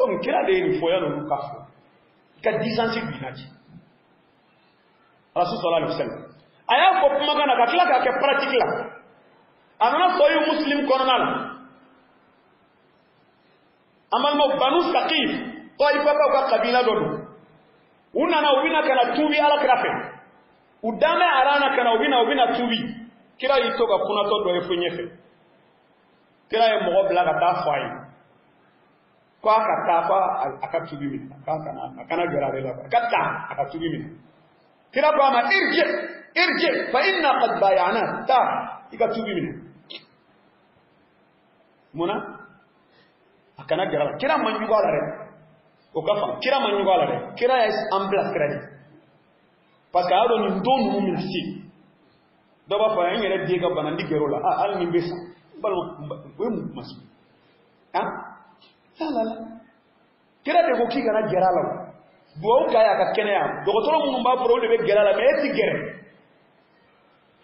Donc kira de ye nin fɔ yan'olu ka fɔ. I ka distance b'i n'a cɛ. Rasul sallallahu alaihi wasallam a y'a fɔ kumakan na ka tila k'a kɛ pratique la. A nana Sahih Muslim kɔnɔna la. An balimaw, Banu Saqif, Taifakaw ka kabila dɔ don. U nana, u bɛna ka na tuubi Ala kira fɛ. U dan bɛ aran na ka na, u bɛna tuubi. Kira y'i to ka kunatɔ dɔ ye fo ɲɛfɛ. Kira ye mɔgɔ bila ka taa fɔ a ye ko a ka taa, ko a ka tuubi minɛ, k'a kana, a kana gɛrɛ ale la, a ka taa a ka tuubi minɛ. Kira ko a ma: "Irji, irji, fa inna qad bay'ana." Taa i ka tuubi minɛ. Mun na a kana gɛrɛ a la? Kira ma ɲugu a la dɛ, o ka faamu. Kira ma ɲugu a la dɛ, kira ye an bila sira de, parce que a y'a dɔn nin don ninnu bɛna se. Dɔ b'a fɔ: "N yɛrɛ den ka bana, n ti gɛrɛ o la, hali ni n bɛ sa." N balima, o ye mun kuma sugu? Ah la la la, kira de ko k'i kana gɛrɛ a la. O duwawu k'a ye a ka kɛnɛya. Dɔgɔtɔrɔ minnu b'a fɔra, olu de bɛ gɛrɛ a la, mais e ti gɛrɛ.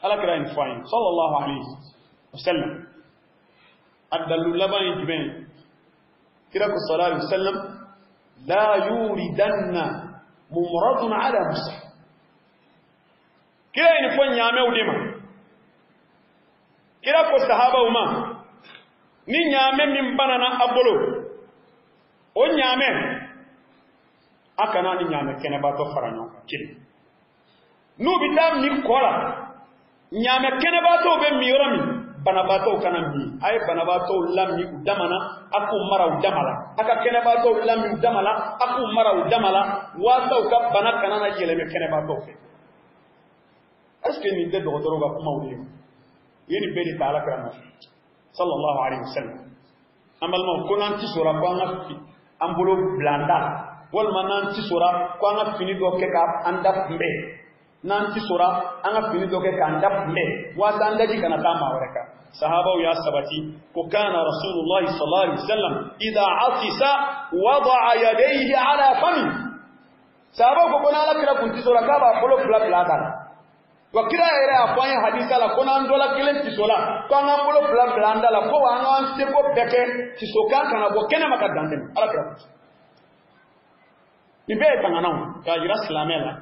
Ala kira ye nin fɔ an ye, sallallahu alayhi wa sallam. A dalilu laban ye jumɛn ye? Kira ko, sallallahu alayhi wa sallam: "La yuridanna mumradun ala musah." Kira ye nin fɔ ɲaamɛw de ma. Kira ko sahabaw ma: ni ɲaamɛ min banana a bolo, o ɲaamɛ, a kana ni ɲaamɛ kɛnɛbaatɔ fara ɲɔgɔn kan kelen. N'u bɛ taa min kɔ la, ɲaamɛ kɛnɛbaatɔw bɛ min yɔrɔ min, banabaatɔw kana min. A ye banabaatɔw lami u dama na, a k'u mara u dama la. A ka kɛnɛbaatɔw lami u dama la, a k'u mara u dama la, waasa u ka bana kana na yɛlɛmɛ kɛnɛbaatɔw fɛ. Est ce que nin tɛ dɔgɔtɔrɔw ka kumaw de ye? U ye nin bɛɛ de ta Ala kira nɔfɛ, sallallahu alaihi wasallam. An balimaw, ko n'an tisora, ko an ka an bolo bila an da la, walima n'an tisora, ko an ka fini dɔ kɛ k'an da kunbɛn, n'an tisora, an ka fini dɔ kɛ k'an da kunbɛn, waasa an daji kana taa maa wɛrɛ kan. Sahabaw y'a sabati ko kana Rasulullahi sallallahu alaihi wasallam idha atisa wada'a yadayhi ala fami. Sahabaw ko n'Ala kira kun tisora, k'a b'a bolo fila bila a da la. Wa kira yɛrɛ y'a fɔ an ye hadisa la ko n'an dɔla kelen tiso la, ko an k'an bolo fila bila an da la, ko wa an k'an seko bɛɛ kɛ tisokan kana bɔ kɛnɛma ka dan tɛmɛ. Ala kira kun nin bɛɛ ye tanganaw k'a jira silamɛ la.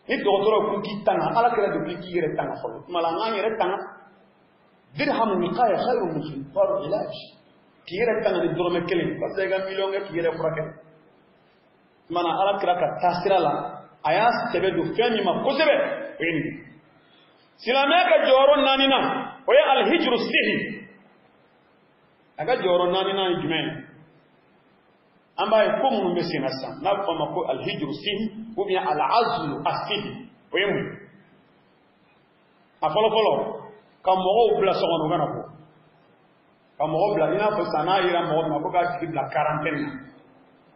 Ni dɔgɔtɔrɔ ko k'i tanga, Ala kira de ko k'i yɛrɛ tanga fɔlɔ. Tuma la, an k'an yɛrɛ tanga. Dirhamu wiqaya khairu min qintar ilaj. K'i yɛrɛ tanga ni dɔrɔmɛ kelen, parce que i ka miliyɔn kɛ k'i yɛrɛ furakɛ. Tuma na, Ala kira ka taasira la, a y'a sɛbɛ don fɛn min ma kosɛbɛ, o ye nin ye. Silamɛya ka jɔyɔrɔ naaninan, o ye alhijru sihi. A ka jɔyɔrɔ naaninan ye jumɛn ye? An b'a ye ko minnu bɛ sen na sisan, n'a bɛ fɔ a ma ko alhijru sihi ou bien alazlu asihi, o ye mun ye? A fɔlɔ fɔlɔ, ka mɔgɔw bila so kɔnɔ, u kana bɔ, ka mɔgɔ bila i n'a fɔ sisan n'a yera mɔgɔ min na ko k'a tigi bila quarantaine na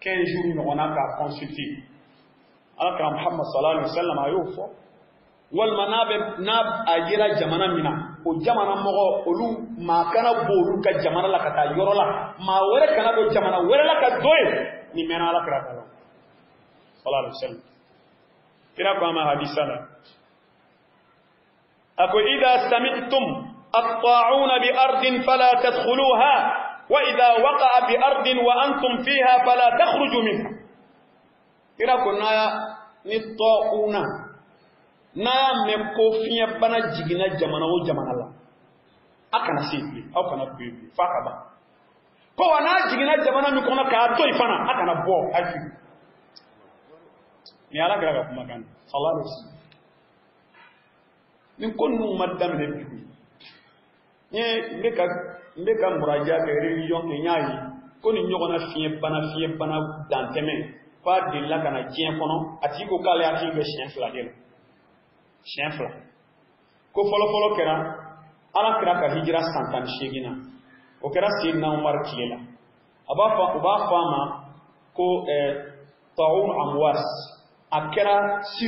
15 jours ɲɔgɔnna k'a consulter. Ala kira Muhammad sallallahu alaihi wa sallam a y'o fɔ. Walima n'a bɛ n'a a yera jamana min na, o jamana mɔgɔ olu, maa kana bɔ olu ka jamana la ka taa yɔrɔ la, maa wɛrɛ kana don jamana wɛrɛ la ka don yen. Nin mɛnna Ala kira da la, sallallahu alaihi wa sallam. Kira ko a ma hadisa la, a ko: "Idha sami'tum الطاعون بأرض فلا تدخلوها، وإذا وقع بأرض وأنتم فيها فلا تخرجوا منها." Kira ko n'a ya ni tɔuna, n'a y'a mɛn ko fiɲɛbana jiginna jamana o jamana la, a kana se bilen, aw kana don yen bilen f'a ka ban. Ko wa n'a jiginna jamana min kɔnɔ k'a to yen fana, a kana bɔ a fi. Nin Ala kira ka kumakan, sallallahu alaihi wasallam. Nin ko ninnu ma daminɛ bi koyi. N ye n bɛ ka muraja kɛ, révision kɛ, n y'a ye ko nin ɲɔgɔnna fiɲɛbana dantɛmɛ f'a delila ka na diɲɛ kɔnɔ. A tigi ko k'ale hakili bɛ siɲɛ fila de la, siɲɛ fila. Ko fɔlɔfɔlɔ kɛra Ala kira ka hijira san 18 na, o kɛra Seydina Umar tile la. A b'a fɔ, u b'a fɔ a ma ko taun amwas. A kɛra si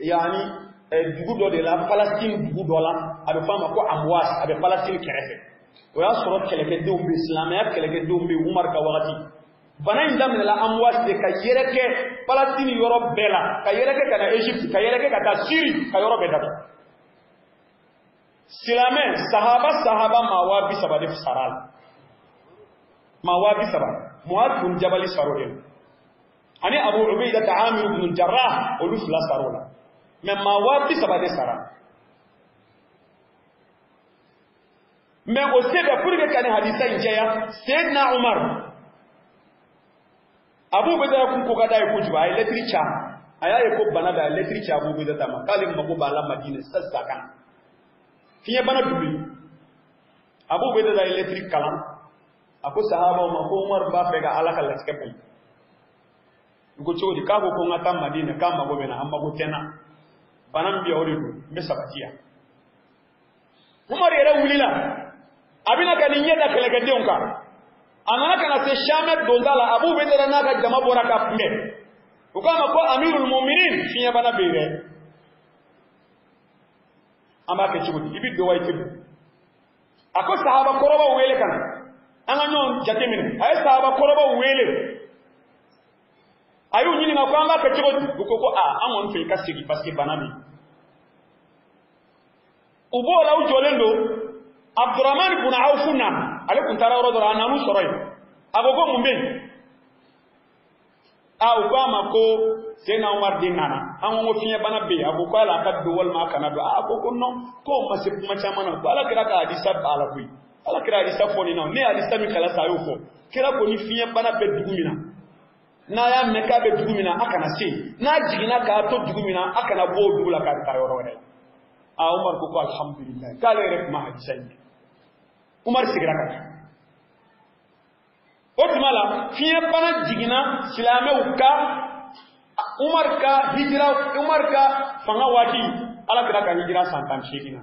yaani dugu dɔ de la, Palestine dugu dɔ la, a bɛ fɔ a ma ko Amwas, a bɛ Palestine kɛrɛfɛ. O y'a sɔrɔ kɛlɛkɛdenw bɛ yen, silamɛya kɛlɛkɛdenw bɛ yen Umar ka wagati. Bana in daminɛla Amwas de ka yɛrɛkɛ Palestine yɔrɔ bɛɛ la, ka yɛrɛkɛ ka na Égypte, ka yɛrɛkɛ ka taa Syrie, ka yɔrɔ bɛɛ datugu. Silamɛ sahaba maa 30,000 de sara la. Maa 30,000, Muad bun Jabali sar'o de la, ani Abu Ubaida Amir ibn Jarrah, olu fila sar'o la. Mais maa 30,000 de sara. Mais o se bɛ pour que ka nin hadisa in jɛya, Seydina Umar, Abu Ubaida kun ko ka d'a ye kojugu, a ye lɛtiri ca, a y'a ye ko bana bɛ, a ye lɛtiri ci Abu Ubaida ma k'ale mago b'a la Madina sisan ka na fiɲɛbana dun. Abu Ubaida ye lɛtiri kalan, a ko sahabaw ma ko Umar b'a fɛ ka Ala ka latigɛ bali. U ko cogo di? K'a ko ko n ka taa Madina, k'a mago bɛ n na. A mago tɛ n na, bana min bɛ yan, o de don, n bɛ sabati yan. Umar yɛrɛ wulila, a bɛna ka nin ɲɛ da kɛlɛkɛdenw kan. A nana ka na se Samɛ donda la, Abu Ubaida n'a ka jama bɔra ka kunbɛn. U k'a ma ko Amirul Muminin, fiɲɛbana bɛ yen dɛ, an b'a kɛ cogo di? I bɛ don wa, i tɛ don? A ko sahaba kɔrɔbaw wele ka na, an ka ɲɔgɔn jateminɛ. A ye sahaba kɔrɔbaw wele, a y'u ɲininka ko an b'a kɛ cogo di? U ko ko aa, an kɔni fɛ i ka segin, parce que bana bɛ yen. U b'o la, u jɔlen don, Abdurahman bun Awfu nana, ale tun taara yɔrɔ dɔ la, a nan'u sɔrɔ yen. A ko ko mun bɛ yen? A u ko a ma ko Seyidina Umar de nana, an ko ko fiɲɛbana bɛ yen. A ko ko hali a ka don walima a kana don? A ko ko non, k'o ma se kuma caman na, ko Ala kira ka hadisa b'a la koyi. Ala kira hadisa fɔ nin na, ne ye hadisa min kalan sa, a y'o fɔ. Kira ko ni fiɲɛbana bɛ dugu min na, n'a y'a mɛn k'a bɛ dugu min na, a kana se yen. N'a jiginna k'a to dugu min na, a kana bɔ o dugu la k'a bɛ taa yɔrɔ wɛrɛ la. A Umar ko ko alhamdulilayi, k'ale yɛrɛ tun ma hadisa in mɛn. Umar seginna ka taa. O tuma la, fiɲɛbana jiginna silamɛw ka Umar ka hijira, Umar ka fanga waati, Ala kira ka hijira san 18 na.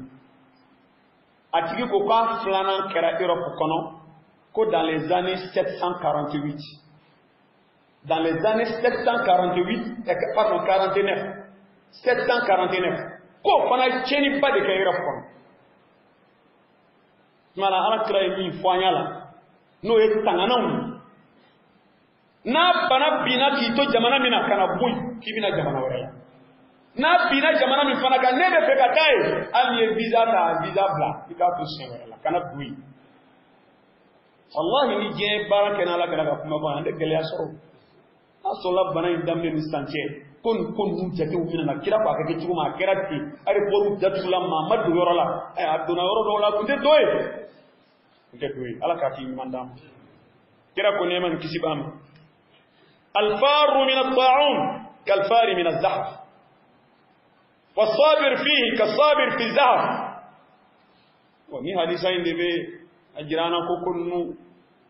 A tigi ko k'a filanan kɛra Europe kɔnɔ ko dans les années 748, dans les années 748, pardon, 49, 749, k'o fana ye tiɲɛniba de kɛ Europe kɔnɔ. Tuma la, Ala kira ye min fɔ an y'a la, n'o ye tangananw ye, n'a bana binna k'i to jamana min na, kana bɔ yen k'i bɛna jamana wɛrɛ la. N'a binna jamana min fana kan, ne bɛ fɛ ka taa yen, hali n'i ye visa ta, visa bila, i k'a to siɲɛ wɛrɛ la, kana don yen. Walahi, ni diɲɛ baara kɛ n'Ala kɛra ka kuma ban, an tɛ gɛlɛya sɔrɔ. N'a sɔrɔla bana in daminɛ ni sisan cɛ, ko nin ko ninnu jatew minɛ na, kira ko a ka kɛ cogo min, a kɛra ten. Aéroport datugula, maa ma don yɔrɔ la, a donna yɔrɔ dɔw la, a kun tɛ don yen, kun tɛ don yen. Ala k'a k'i ɲuman d'an ma. Kira ko, nɛɛma ni kisi b'a ma: الفار من الطاعون كالفار من الزحف، والصابر فيه كالصابر في الزحف. Ni hadisa in de bɛ a jira an na ko ko ninnu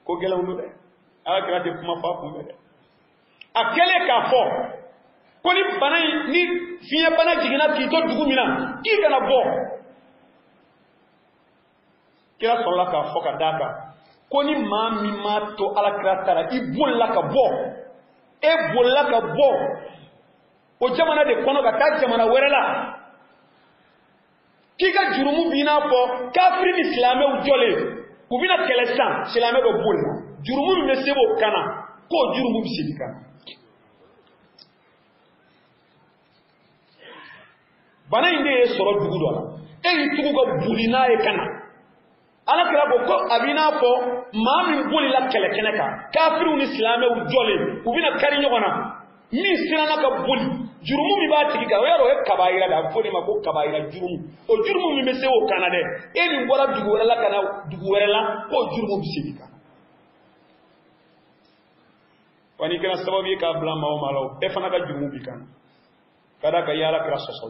ko gɛlɛnw don dɛ. Ala kira tɛ kuma fɔ a kun fɛ dɛ. A kɛlen k'a fɔ ko ni bana in, ni fiɲɛ bana jiginna k'i to dugu min na, k'i kana bɔ, kira sɔrɔla k'a fɔ ka d'a kan ko ni maa min m'a to Ala kira ta la, i bolila ka bɔ, e bolila ka bɔ o jamana de kɔnɔ ka taa jamana wɛrɛ la, k'i ka jurumu b'i n'a fɔ kafiri ni silamɛw jɔlen, u bɛna kɛlɛ sisan, silamɛ dɔ bolila, jurumu min bɛ se o kan na, k'o jurumu bɛ segin ka na. Bana in de ye sɔrɔ dugu dɔ la, e y'i tugu ka boli n'a ye ka na, Ala kira ko ko a b'i n'a fɔ maa min bolila kɛlɛ kɛnɛ kan, kafiriw ni silamɛw jɔlen, u bɛna kari ɲɔgɔn na, min siranna ka boli, jurumu min b'a tigi kan, o y'a dɔn o ye kabayira de, a bɛ fɔ o de ma ko kabayira jurumu. O jurumu min bɛ se o kan na dɛ, e min bɔra dugu wɛrɛ la ka na dugu wɛrɛ la, k'o jurumu bɛ segin kan. Wa n'i kɛra sababu ye k'a bila maa o maa la, o bɛɛ fana ka jurumu b'i kan, ka d'a kan i ye Ala kira sɔsɔ.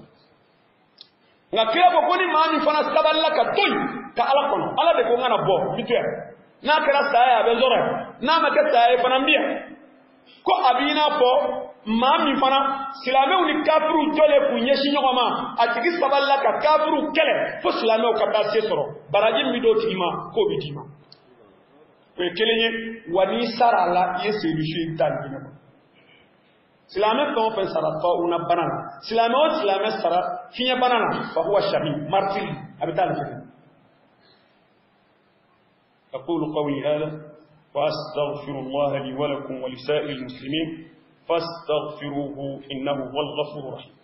Nka kira ko ko ni maa min fana sabalila ka to yen ka Ala kɔnɔ, Ala de ko n kana bɔ, n bɛ to yan, n'a kɛra saya ye, a bɛ n sɔrɔ yan, n'a ma kɛ saya ye fana, n bɛ yan, ko a b'i n'a fɔ maa min fana, silamɛw ni kafiriw jɔlen k'u ɲɛsin ɲɔgɔn ma, a tigi sabalila ka kafiriw kɛlɛ fo silamɛw ka taa se sɔrɔ, baraji min bɛ d'o tigi ma, k'o bɛ d'i ma. O ye kelen ye. Wa n'i sara a la, i ye seyidu su, i bɛ taa alijinɛ kɔnɔ. Silamɛ fɛn o fɛn sara tɔwuna bana na, silamɛ o silamɛ sara fiɲɛ bana na, fa huwa shahid, martyr, a bɛ taa alijinɛ. أقول قولي هذا وأستغفر الله لي ولكم ولسائر المسلمين، فاستغفروه إنه هو الغفور الرحيم.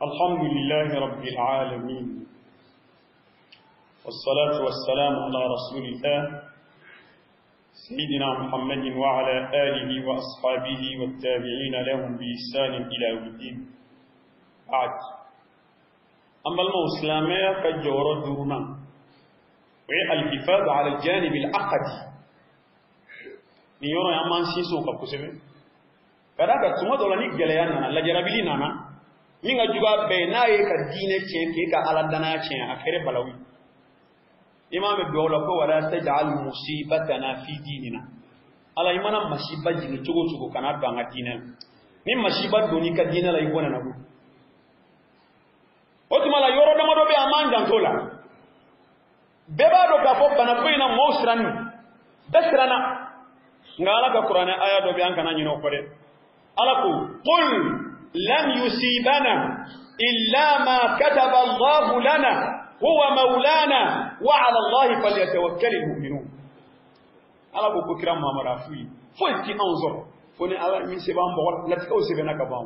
الحمد لله رب العالمين والصلاة والسلام على رسول الله سيدنا محمد وعلى آله وأصحابه والتابعين لهم بإحسان إلى يوم الدين بعد. An balimaw, silamɛya ka jɔyɔrɔ duurunan, o ye الحفاظ على الجانب العقدي. Nin yɔrɔ in, an b'an sinsin o kan kosɛbɛ, ka d'a kan tuma dɔ la, ni gɛlɛya nana, lajarabili nana, min ka jugu a bɛɛ ye, n'a ye ka diinɛ tiɲɛ, k'e ka Ala danaya tiɲɛ, a kɛra balawu ye. I m'a mɛn dugawu la ko ولا تجعل مصيبتنا في ديننا. Ala, i mana masiba jigin cogo o cogo, kana don an ka diinɛ la. Ni masiba donn'i ka diinɛ la, i bɔnɛ na koyi. O tuma la, yɔrɔ damadɔ bɛ yen, an b'an janto la. Bɛɛ b'a dɔn k'a fɔ banako in na, mɔgɔw siranni, bɛɛ siranna. Nka Ala ka Kuranɛ aya dɔ bɛ, an kana ɲinɛ o kɔ dɛ. Ala ko: قل لن يصيبنا إلا ما كتب الله لنا هو مولانا وعلى الله فليتوكل المؤمنون. Ala ko ko kira Muhamadu a f'u ye, foyi ti anw sɔrɔ fo ni Ala min se b'an bɔgɔ la. Latigɛw sɛbɛnna ka ban.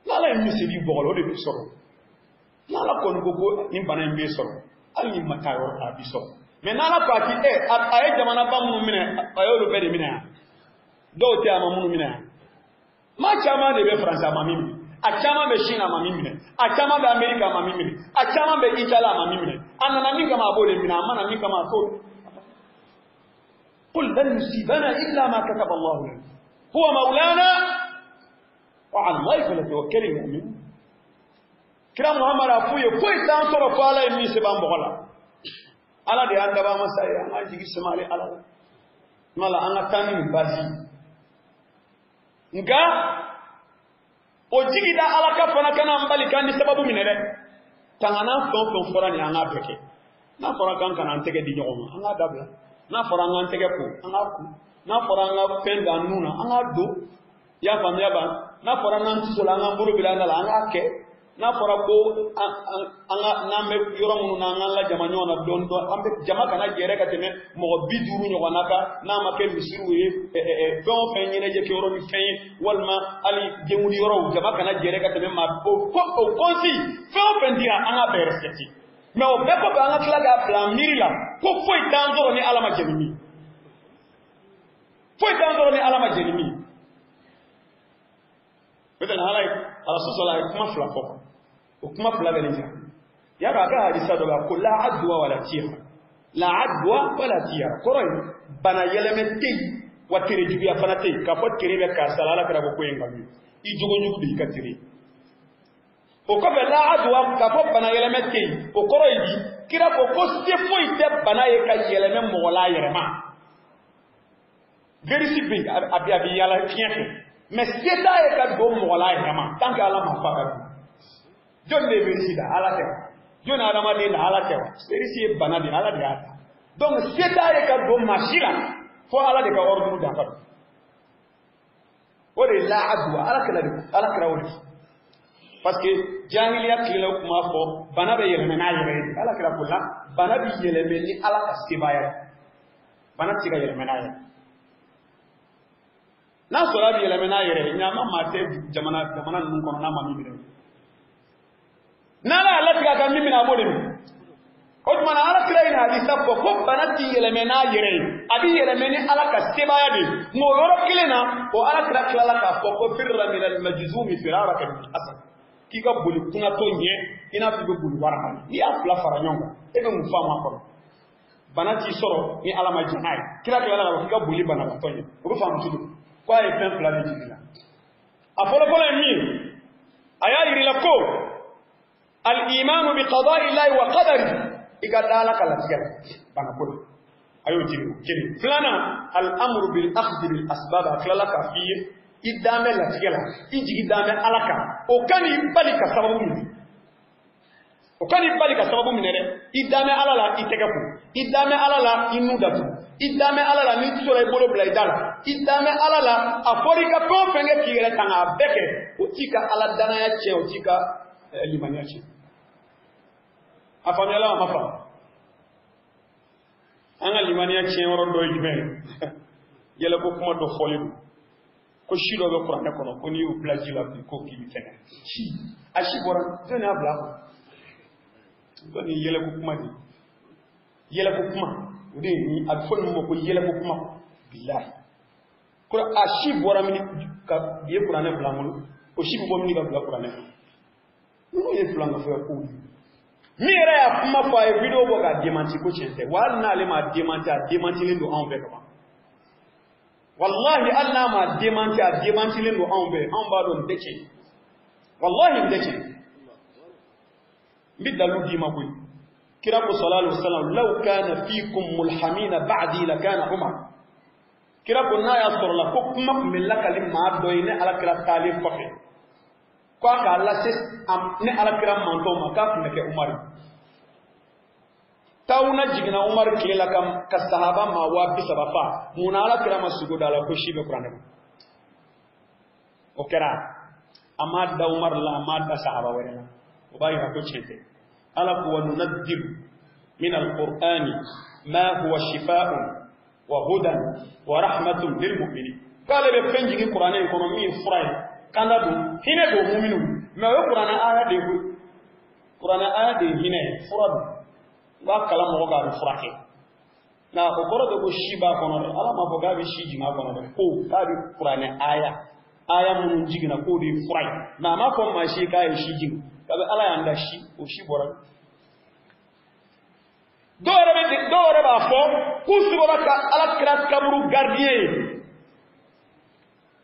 N'Ala ye min se b'i bɔgɔ la, o de b'i sɔrɔ. N'Ala kɔni ko ko nin bana in b'e sɔrɔ, hali ni ma taa yɔrɔ, a b'i sɔrɔ. Mɛ n'Ala ko a ti ɛ, a ye jamanaba minnu minɛ, a y'olu bɛɛ de minɛ yan. Dɔw tɛ, a ma minnu minɛ yan. Maa caman de bɛ Faransi, a ma min minɛ. A caman bɛ Chine, a ma min minɛ. A caman bɛ Amérique, a ma min minɛ. A caman bɛ Italie, a ma min minɛ. A nana min kama, a b'o de minɛ. A mana min kama, a t'o. قل لن يصيبنا إلا ما كتب الله لنا هو مولانا وعلى الله فليتوكل المؤمنون. Kira Muhammad a f'u ye, foyi t'an sɔrɔ fo Ala ye min sɛbɛn an bɔgɔ la. Ala de y'an dabaa masa ye, an k'an jigi sɛmɛ ale Ala la. Tuma la, an ka taa ni nin basi. Nka o jigi da Ala ka fana kana an bali k'an ni sababu minɛ dɛ. Tangana fɛn o fɛn fɔra nin, an k'a bɛɛ kɛ. N'a fɔra k'an kana an tɛgɛ di ɲɔgɔn ma, an k'a dabila. N'a fɔra an k'an tɛgɛ ko, an k'a ko. N'a fɔra an ka fɛn don an nun na, an k'a don. I y'a faamuya ban? N'a fɔra n'an ti sɔrɔ, an k'an bolo bila an da la, an k'a kɛ. N'a fɔra ko an ka n'an bɛ yɔrɔ minnu na, an k'an lajama ɲɔgɔn na dɔɔni dɔɔni, an bɛ jama kana gɛrɛ ka tɛmɛ mɔgɔ 50 ɲɔgɔnna kan, n'a ma kɛ misiriw ye, fɛn o fɛn, ɲɛnajɛ kɛ yɔrɔ ni fɛn ye, walima hali denkundi yɔrɔw, jama kana gɛrɛ ka tɛmɛ maa o ko o consigne fɛn o fɛn dira, an k'a bɛɛ respecté. Mɛ o bɛɛ kɔfɛ, an ka tila k'a bila an miiri la ko foyi t'an sɔrɔ ni Ala ma jɛn ni min, foyi t'an sɔrɔ ni Ala ma jɛn ni min. O tɛ ala ye, ala sɔsɔ la, a ye kuma fila fɔ. O kuma fila bɛ nin jira. Y'a dɔn, a ka hadisa dɔ bɛ a ko: لا عدوى ولا طيرة. لا عدوى ولا طيرة kɔrɔ ye bana yɛlɛmɛ tɛ yen, wa tere juguya fana tɛ yen. K'a fɔ tere bɛ karisa la, Ala kɛra ko ko ye nkalon ye. I jogo jugu de y'i ka tere. O kɔfɛ, لا عدوى, k'a fɔ bana yɛlɛmɛ tɛ yen, o kɔrɔ ye di? Kira ko ko se foyi tɛ bana ye ka yɛlɛmɛ mɔgɔ la a yɛrɛ ma. Virus bɛ yen, a bɛ yaala fiɲɛ fɛ, mɛ se t'a ye ka don mɔgɔ la a yɛrɛ ma tant que Ala ma fa ka don. Jɔn de ye virus da? Ala tɛ wa? Jɔn ye adamaden da? Ala tɛ wa? Virus ye bana de ye, Ala de y'a da. Donc se t'a ye ka don maa si la fo Ala de ka ordre d'a ka don. O de ye لا عدوى. Ala kɛra de, Ala kɛra o de. Parce que jahiliya tile la, u tun b'a fɔ bana bɛ yɛlɛmɛ n'a yɛrɛ ye. Ala kɛra ko la, bana bɛ yɛlɛmɛ ni Ala ka sebaaya ye. Bana tɛ se ka yɛlɛmɛ n'a yɛrɛ. N'a sɔrɔ a bɛ yɛlɛmɛ n'a yɛrɛ ye, ɲama maa tɛ jamana jamana ninnu kɔnɔ n'a ma min minɛ. N'Ala y'a latigɛ a ka min minɛ, a b'o de minɛ. O tuma na, Ala kira ye hadisa fɔ ko bana ti yɛlɛmɛ n'a yɛrɛ ye, a bɛ yɛlɛmɛ ni Ala ka sebaaya de ye. Nka o yɔrɔ kelen na, o Ala kira tilala k'a fɔ ko فر من المجذوم فرارك من الأسد, k'i ka boli kunnatɔ ɲɛ i n'a fɔ i bɛ boli wara kan. N'i y'a fila fara ɲɔgɔn kan, e bɛ mun faamu a kɔnɔ? Bana t'i sɔrɔ ni Ala ma jɛn n'a ye. Kira tilala k'a fɔ k'i ka boli banabaatɔ ɲɛ. O bɛ faamu cogo di? Ko a ye fɛn fila de jigin la. A fɔlɔfɔlɔ ye min ye, a y'a yir'i la ko الإيمان بقضاء الله وقدره, i ka da Ala ka latigɛ la banako la, a y'o jiri kelen. Filanan, الأمر بالأخذ بالأسباب. A tilala k'a f'i ye, i dan bɛ latigɛ la, i jigi dan bɛ Ala kan, o kan'i bali ka sababu minɛ. O kan'i bali ka sababu minɛ dɛ. I dan bɛ Ala la, i tɛgɛ ko. I dan bɛ Ala la, i nun datugu. I dan bɛ Ala la, n'i tora, i bolo bila i da la. I dan bɛ Ala la. A fɔra i ka fɛn o fɛn kɛ k'i yɛrɛ tanga, a bɛɛ kɛ. O t'i ka Ala danaya tiɲɛ, o t'i ka limaniya tiɲɛ. A faamuyala, a ma faamu? An ka limaniya tiɲɛ yɔrɔ dɔ ye jumɛn ye? Yɛlɛko kuma dɔ fɔlen don. Ko si dɔ bɛ kuranɛ kɔnɔ ko n'i y'o bila ji la bi ko k'i bɛ fɛngɛ si a si bɔra jɔn y'a bila a kɔnɔ ko nin yɛlɛko kuma de yɛlɛko kuma o de ye nin a bɛ fɔ nin ma ko yɛlɛko kuma bilahi ko a si bɔra mini ka bi ye kuranɛ bila n bolo o si bɛ bɔ mini ka bila kuranɛ kɔnɔ ninnu ye filankafoya kow ye min yɛrɛ y'a kuma fɔ a ye video bɔ k'a demanti ko tiɲɛ tɛ wa hali n'ale m'a demanti a demantilen don anw fɛ ka ban wallahi hali n'a m'a demanti a demantilen don anw fɛ anw b'a dɔn nin tɛ tiɲɛ wallahi nin tɛ tiɲɛ n bɛ dalilu d'i ma koyi kira ko sallallahu alaihi wasallam law kana fikum mulhamina ba'di lakana umar kira ko n'a y'a sɔrɔ la ko kuma tun bɛ lakali maa dɔ ye ne ala kira taalen kɔfɛ ko a k'a lase ne ala kira mantɔn ma k'a tun bɛ kɛ umaru taawuna jiginna umaru tile la ka sahaba maa 30,000 fa mun na ala kira ma sugo da la ko si bɛ kuranɛ kɔnɔ o kɛra a m'a da umaru la a m'a da sahaba wɛrɛ la o b'a yira ko tiɲɛ tɛ ala ko wa nunazzilu min alqur'ani ma huwa shifaa'un wa hudan wa rahmatun lil mu'minin k'ale bɛ fɛn jigin kuranɛ in kɔnɔ min ye fura ye kanda don hinɛ don muminu mais o ye kuranɛ aya de ye koyi kuranɛ aya de ye hinɛ ye fura don n b'a kalan mɔgɔ k'a bɛ furakɛ nka o kɔrɔ tɛ ko si b'a kɔnɔ dɛ ala m'a fɔ k'a bɛ si jigin a kɔnɔ dɛ ko k'a bɛ kuranɛ aya aya minnu jiginna k'o de ye fura ye mais a m'a fɔ maa si k'a ye si jigin kabi ala y'an da si o si bɔra dɔw yɛrɛ bɛ dɔw yɛrɛ b'a fɔ k'u sugora ka ala kira kaburu gardien ye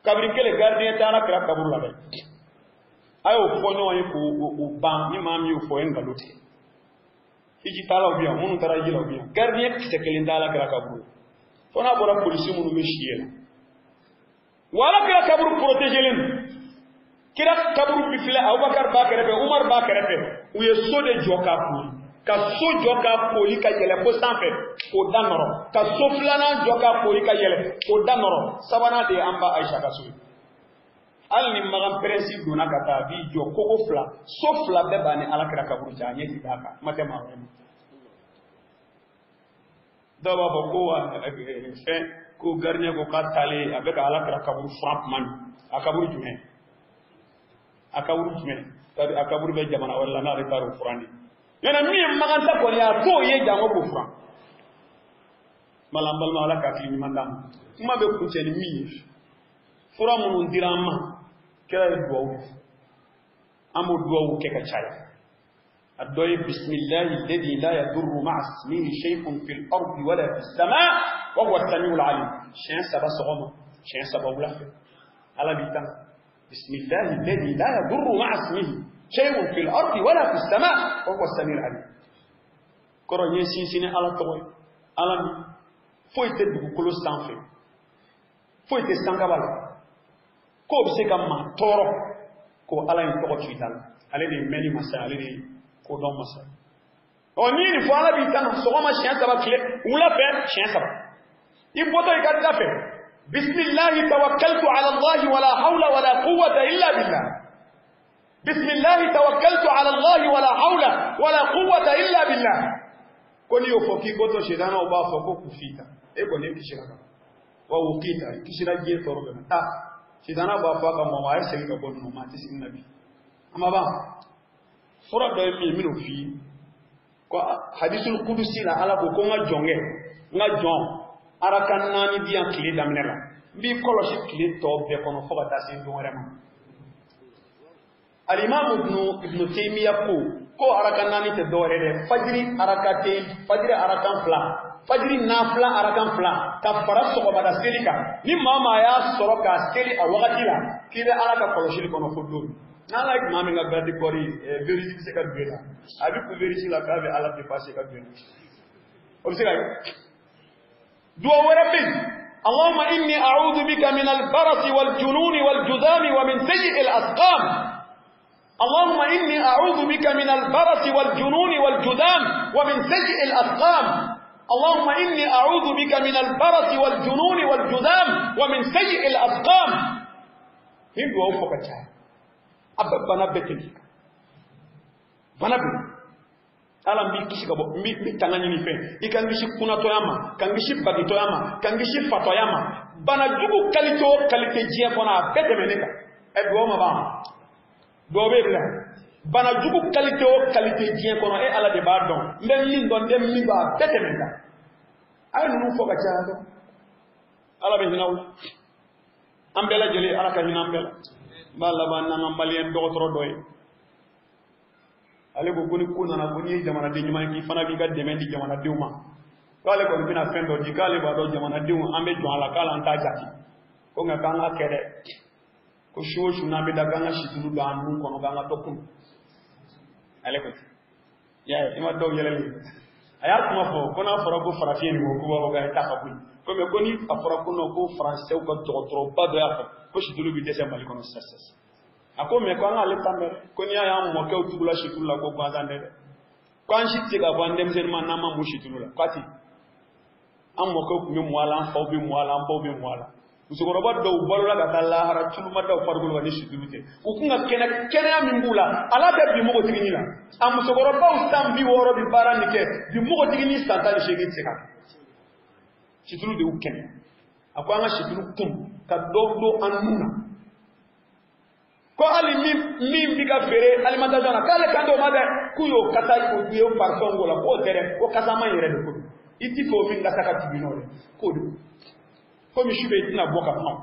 kabiri kelen gardien tɛ ala kira kaburu la dɛ a y'o fɔ ɲɔgɔn ye k'o ban ni maa min y'o fɔ o ye nkalon tigɛ hiji taalaw bɛ yan minnu taara hiji la u bɛ yan gardien kisɛ kelen tɛ ala kira kaburu la fo n'a bɔra polisi minnu bɛ si yen wa ala kira kaburu protégelen don kira kaburu bi filɛ abubakar b'a kɛrɛfɛ umar b'a kɛrɛfɛ u ye so de jɔ k'a kori ka so jɔ k'a kori ka yɛlɛ fo sanfɛ k'o da nɔrɔ ka so filanan jɔ k'a kori ka yɛlɛ k'o da nɔrɔ sabanan de ye an ba ayisa ka so ye hali ni makan pɛrɛnsi donna ka taa a b'i jɔ kogo fila so fila bɛɛ b'a ni ala kira kaburu cɛ a ɲɛ ti d'a kan kuma tɛ maa wɛrɛ ma dɔw b'a fɔ ko fɛn ko gardien ko k'a taalen a bɛ ka ala kira kaburu furan tuma min a kaburu jumɛn a kaburu jumɛn a kaburu bɛ jamana wɛrɛ la n'ale taara o furan de yɔrɔ min ye makan ta kɔni a t'o ye janko k'o furan mala an balima ala ka hakili ɲuman d'an ma kuma bɛ kuncɛ ni min ye fura minnu dira an ma kira ye duwawu an b'o duwawu kɛ ka caya a dɔ ye bisimilahi alladhi la yadurru ma'a ismihi shay'un fil ardi wala fis sama' wa huwa as-sami'ul alim siɲɛ saba sɔgɔma siɲɛ saba wula fɛ ala b'i tanga bisimilahi alladhi la yadurru ma'a ismihi shay'un fil ardi wala fis sama' wa huwa as-sami'ul alim kɔrɔ n ye sinsin ni ala tɔgɔ ye ala min foyi tɛ dugukolo sanfɛ foyi tɛ sankaba la k'o bɛ se ka maa tɔɔrɔ ko ala in tɔgɔ to i da la ale de ye mɛnni masa ale de ye kodɔn masa ɔ n'i ye nin fɔ ala b'i tanga sɔgɔma siɲɛ saba tile wula fɛ siɲɛ saba i bɔtɔ i ka da fɛ bisimilahi tawakkaltu ala allahi wala hawla wala quwwata illa billah bisimilahi tawakkaltu ala allahi wala hawla wala quwwata illa billah ko n'i y'o fɔ k'i bɔtɔ sɛdanaw b'a fɔ ko kufita e kɔni e kisira ka wa wukita i kisira diɲɛ tɔɔrɔ bɛɛ ma taa sitana b'a fɔ a ka mɔgɔ ma a ye segin ka bɔ ninnu ma a tɛ segin na bi a ma ban fura dɔ ye min ye n bɛn'o f'i ye ko hadisul kudusi la ala ko ko n ka jɔnkɛ n ka jɔn araka naani di yan tile daminɛ la n b'i kɔlɔsi tile tɔ bɛɛ kɔnɔ fo ka taa se don wɛrɛ ma alimamu ibnu taymiya ko ko araka naani tɛ dɔwɛrɛ dɛ fajiri araka tɛ fajiri arakan fila fajiri nafila arakan fila ka fara sɔgɔmada seli kan ni maa maa y'a sɔrɔ k'a seli a wagati la k'i bɛ ala ka kɔlɔsili kɔnɔ fo don n'ala ye maa min ka garde corps ye virus bɛ se ka don e la a bɛ kun virus la k'a bɛ ala dépasser ka don e la o bɛ se ka kɛ duwawu wɛrɛ bɛ yen اللهم إني أعوذ بك من البرص والجنون والجذام ومن سيء الأسقام اللهم إني أعوذ بك من البرص والجنون والجذام ومن سيء الأسقام اللهم إني أعوذ بك من البرص والجنون والجذام ومن سيء الأسقام هند وفق a bɛ bana bɛɛ tɛmɛ bana bɛɛ Ala n b'i kisi ka bɔ n b'i tanga ɲini fɛ i ka n kisi kunnatɔya ma ka n kisi bagitɔya ma ka n kisi fatɔya ma bana jugu qualité o qualité diɲɛ kɔnɔ a bɛɛ tɛmɛ ne kan ɛ duwawu ma ban duwawu bɛ bila bana jugu qualité o qualité diɲɛ kɔnɔ e Ala de b'a dɔn n bɛ min dɔn n tɛ min dɔn a bɛɛ tɛmɛ n kan a ye ninnu fɔ ka caya dɔrɔn Ala bɛ hinɛ aw la an bɛɛ lajɛlen Ala ka hinɛ an bɛɛ la n b'a laban n'an ka maliyɛn dɔgɔtɔrɔ dɔ ye ale ko ko ni ko nana ko n'i ye jamanaden ɲuman ye k'i fana b'i ka dɛmɛ di jamanadenw ma k'ale kɔni bɛna fɛn dɔ di k'ale b'a dɔn jamanadenw an bɛ jɔn a la k'ale an t'a jate ko nka k'an ka kɛ dɛ ko su o su n'an bɛ da k'an ka situlu don an nun kɔnɔ k'an ka dɔ kun ale ko ten y'a ye i ma dɔw yɛlɛli a y'a kuma fɔ ko n'a fɔra ko farafin ye nin ko k'u b'a fɔ k'a ye taa ka bɔ yen ko mɛ ko ni a fɔra ko non ko faransɛw ka dɔgɔtɔrɔba dɔ y'a fɔ ko situlu bɛ dɛsɛ Mali kɔnɔ sisan sisan a ko mɛ ko an k'ale ta mɛn dɛ ko n'i y'a y'an mɔkɛw tugula situlu la ko gansan tɛ dɛ ko an si tɛ se k'a fɔ an denmisɛnnin ma n'an ma mun situlu la k'a ti an mɔkɛw tun bɛ mɔ a la an faw bɛ mɔ a la an baw bɛ mɔ a la musokɔrɔba dɔw balola ka taa lahara tulu ma da u farikolo kan ni situlu tɛ u kun ka kɛnɛ kɛnɛya min b'u la ala tɛ bi npogotiginin la a musokɔrɔbaw san 60 bɛ baara min kɛ bi npogotiginin san 18 tɛ se ka kɛ situlu de y'u kɛnɛya a ko an ka situlu kun ka dɔ don an nun na ko hali min bɛ ka feere alimentation na k'ale kan t'o ma dɛ k'u y'o kasa u ye parfum k'o la k'o tɛ dɛ ko kasama yɛrɛ de ko don i ti fɛ o min kasa ka tugu i nɔ dɛ k'o de komi su bɛ i tɛna bɔ ka kuma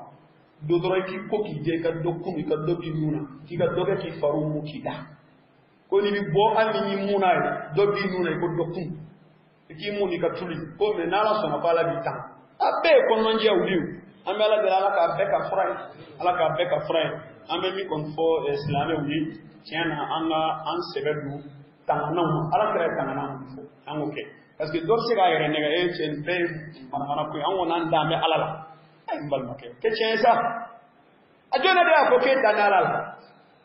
don dɔrɔn i k'i ko k'i jɛ i ka dɔ kun i ka dɔ k'i nun na k'i ka dɔ kɛ k'i fariw mu k'i da ko n'i bɛ bɔ hali ni y'i mun n'a ye dɔ b'i nun na i ko dɔ kun i k'i mun n'i ka tulu ye ko mɛ n'Ala sɔnna ko Ala b'i tan a bɛɛ ye kɔnɔnajɛyaw de ye an bɛ Ala deli Ala k'a bɛɛ ka fura ye Ala k'a bɛɛ ka fura ye an bɛ min kɔni fɔ silamɛw ye tiɲɛ na an ka an sɛbɛ don tanganaw ma Ala kira ye tangana min fɔ an k'o kɛ parce que dɔ bɛ se k'a yɛrɛ nɛgɛ e cɛ nin bɛɛ ye manamana ko ye an kɔni an dan bɛ Ala la ɛ n balimakɛ kɛ tiɲɛ ye sa a jɔn de y'a fɔ k'e dan bɛ Ala la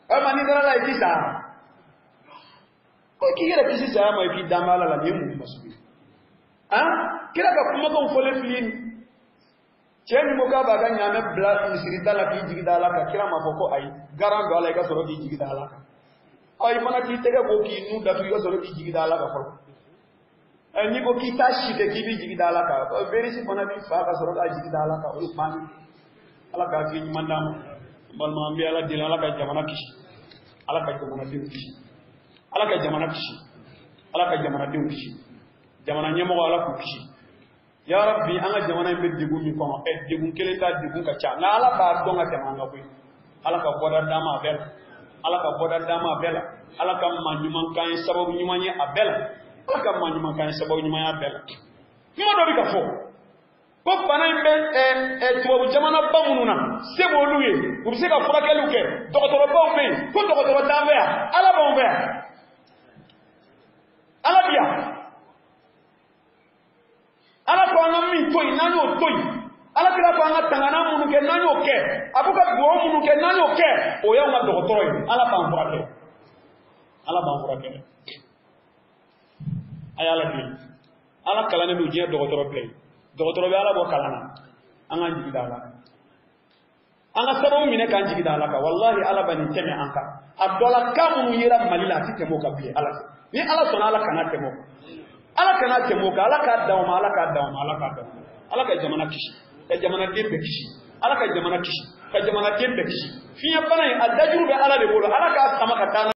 walima n'i dara la i ti sa ko k'i yɛrɛ kisi saya ma i k'i dan bɛ Ala la nin ye mun masugu ye han kira ka kumakanw fɔlen filɛ nin cɛ min ko k'a b'a ka ɲaamɛ bila misiri da la k'i jigi da Ala kan kira m'a fɔ ko ayi garan don a la i ka sɔrɔ k'i jigi da Ala kan ɔ i fana k'i tɛgɛ ko k'i nun datugu i ka sɔrɔ k'i jigi da Ala kan fɔlɔ ɛ n'i ko k'i t'a si kɛ k'i b'i jigi da Ala kan ɔ virus fana b'i fa ka sɔrɔ k'a jigi da Ala kan o ye kuma ye Ala ka hakili ɲuman d'an ma n balima an bɛ Ala deli Ala ka jamana kisi Ala ka jamanadenw kisi Ala ka jamana kisi Ala ka jamanadenw kisi jamana ɲɛmɔgɔ Ala k'u kisi ya Rabbi an ka jamana in bɛ degun min kɔnɔ ɛ degun kelen t'a degun ka ca nka Ala b'a dɔn ka tɛmɛ an kan koyi Ala ka bɔda d'an ma a bɛɛ la Ala ka bɔda d'an ma a bɛɛ la Ala ka maa ɲuman k'an ye sababu ɲuman ye a bɛɛ la Ala ka maa ɲuman k'an ye sababu ɲuman ye a bɛɛ la kuma dɔ bɛ ka fɔ ko bana in bɛ tubabu jamanaba minnu na se b'olu ye u bɛ se ka furakɛliw kɛ dɔgɔtɔrɔbaw bɛ yen ko dɔgɔtɔrɔ t'an fɛ yan Ala b'anw fɛ yan Ala bi yan Ala ko an ka min to yen n'an y'o to yen Ala kira ko an ka tangana minnu kɛ n'an y'o kɛ a ko ka dugawu minnu kɛ n'an y'o kɛ o y'anw ka dɔgɔtɔrɔ ye Ala b'an furakɛ Ala b'an furakɛ a y'Ala deli Ala kalannen don diɲɛ dɔgɔtɔrɔ bɛɛ ye dɔgɔtɔrɔ bɛ Ala bɔ kalan na an k'an jigi da Ala kan an ka sababu minɛ k'an jigi da Ala kan walahi Ala bɛ nin tɛmɛ an kan a dɔ la kan minnu yera Mali la a ti tɛmɛ o kan bilen Ala fɛ ni Ala sɔnna Ala kana tɛmɛ o kan Ala kana tɛmɛ o kan Ala k'a dan o ma Ala k'a dan o ma Ala k'a dan o ma Ala ka jamana kisi ka jamanaden bɛɛ kisi Ala ka jamana kisi ka jamanaden bɛɛ kisi fiɲɛbana in a dajuru bɛ Ala de bolo Ala k'a sama ka taa.